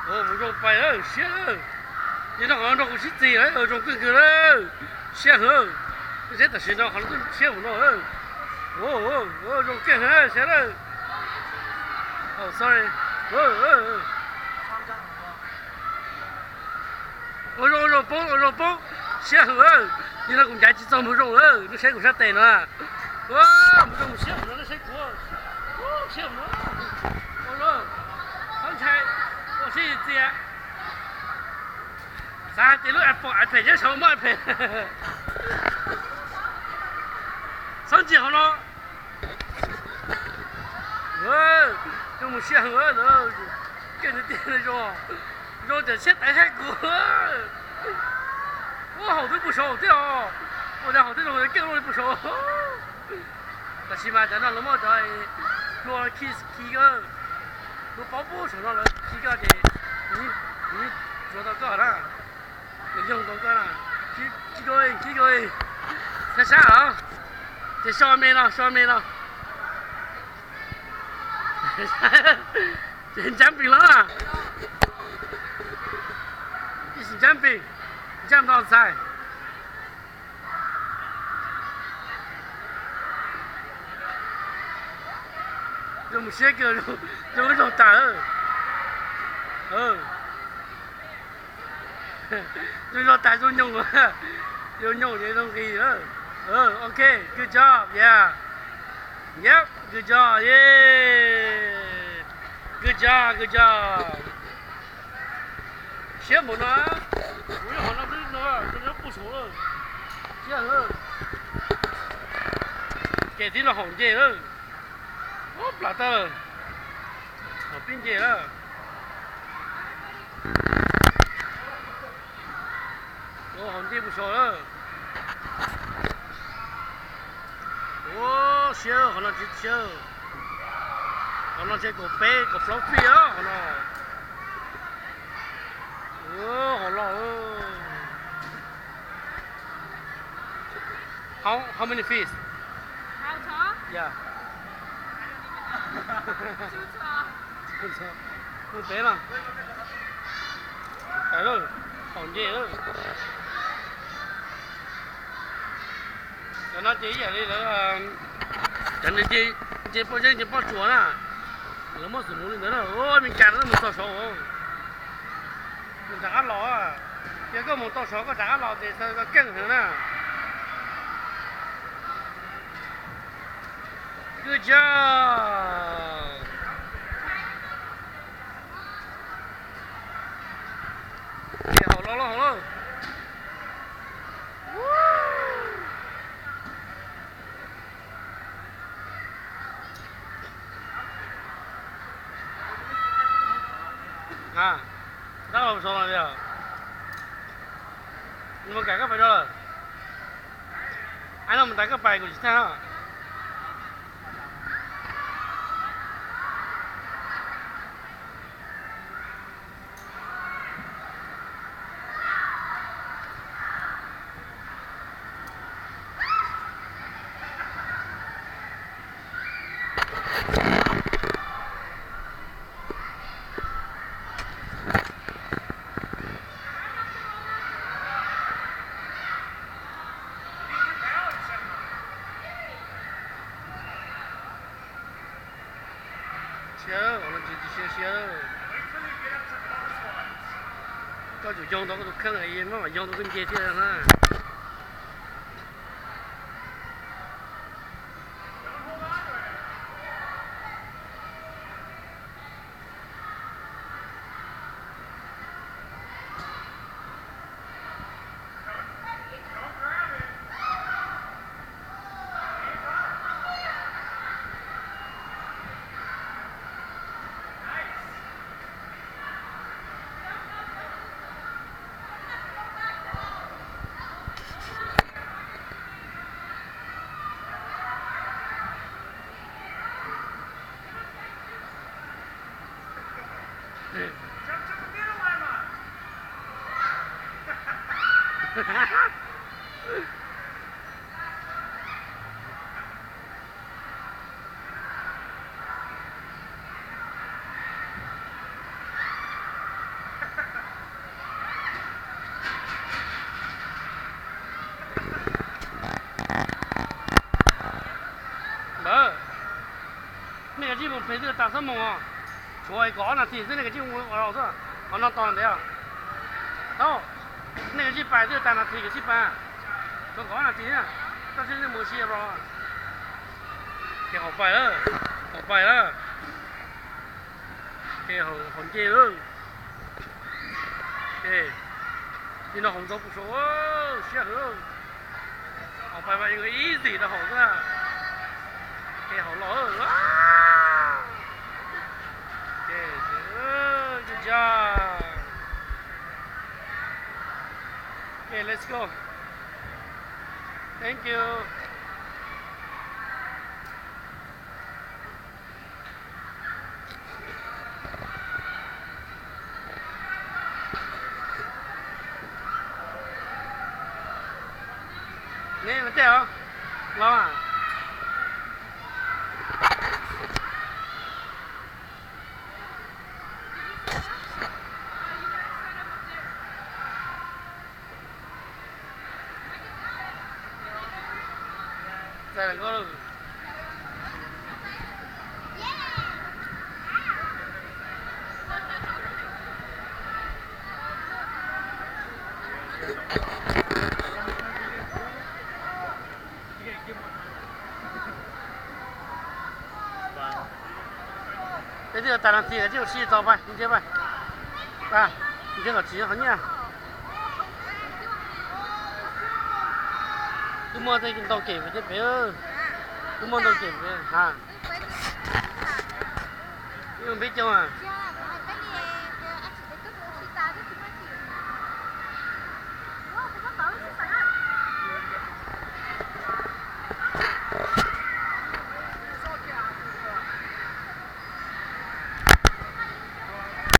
Mus zoo pais lawm, siab lawm. Yog no qhov no nrog kuv sib txig lawm, zoo kawg nkaus lawm. Siab heev. Seb tam sim no qhov no twb siab mus no. Zoo kawg heev, siab lawm. Sorry. Ua zoo, ua zoo poob, ua zoo poob. Siab heev lawm. Yog no kuv ncav tsis txog mus zoo lawm, nej saib kuv sab tes no. Mus zoo, mus siab mus no, nej saib kuv. Siab mus no. Ua zoo. Txhob ntshai, ua siab txias. Xav hais tias lub iPhone, iPad nyob saum muab iPad. Txhob ntsia hauv no. Zoo mus siab heev, keej tiag tiag zoo, zoo tias siab taiv saib kuv. Ua haum twb puas saum thiab os. Ua tias haum twb zoo keej loj li puas saum. Tam sim mas cov no lawv muab cov hlua khi khi koj, lub pob pub saum no lawv khi koj ces nws tsuav tau koj na. Nws yoog tau koj na. Keep going, keep going. Sab sab os. Ces so me no, so me no. Ces jumping los. Ib sim jumping, jump ntau ntxhais. Zoo mus siab kawg, zoo ib zaug tas. Zoo zog tas zoo nyooj, zoo nyooj ces zoo nqis. Ok, good job, yeah. Yep, good job, yeah. Good job, good job. Siab npaum no, kuv yog qhov no xwb no, zoo nyob puag saud lawm. Siab lawm. Ces tib no haum nce lawm. Ub, plam tawg. Haum pib nce lawm. Ua haum nce puag saud lawm. Ua siab, qhov no tsis siab. Qhov no ntshe kaum peb kaum plaub feet os qhov no. Ua haum loj. How, how many feet? How tall? Yeah. Too tall. Mus pem mas. Pais lawm, haum nce lawm. Cov no ces ib yam li lawv, cov nce, nce pob zeb nce pob tsuas na. Lawv muab xum mus li ntawd na, ua Meskas no mus txog saud. Mus rov qab los, yog koj mus tau saud koj rov qab los ces koj keej heev na. Good job. Ces haum los, los haum los. A, rov los saud no li os. Nws mus kam koj pais rau lawm. Ai no mus ntais koj pais kuv tsis txhawj os. Siab, qhov no tsis siab siab. Koj tsum yoog tau koj tus kheej, maj mam yoog tau koj nce thiaj na. Nej kav tsij mus pem twb tas xob moos os. Tshuav kom ob nas this xwb nej kav tsij mus ua los xwb. Qhov no tos ntev os. Tau, nej kav tsij pais twb tas nas this kav tsij pais. Tshuav kom ob nas this thiab. Tab sis nej mus sia los. Ces haum pais lawm, haum pais lawm. Ces haum nce lawm. Ces li no haum ntxov pus saum siab hwv. Haum pais mas easy rau haum xwb. Ces haum los. Good job. Okay, let's go. Thank you. Neb los tej os, los. Peb twb tas nas this, tsis tau pais, ntsia pais. Ntsia kom tsis nyob qhov nyiaj. Twb muaj tej ntau kem pem tej pem. Twb muaj ntau kem pem ha. Ib peb caug a.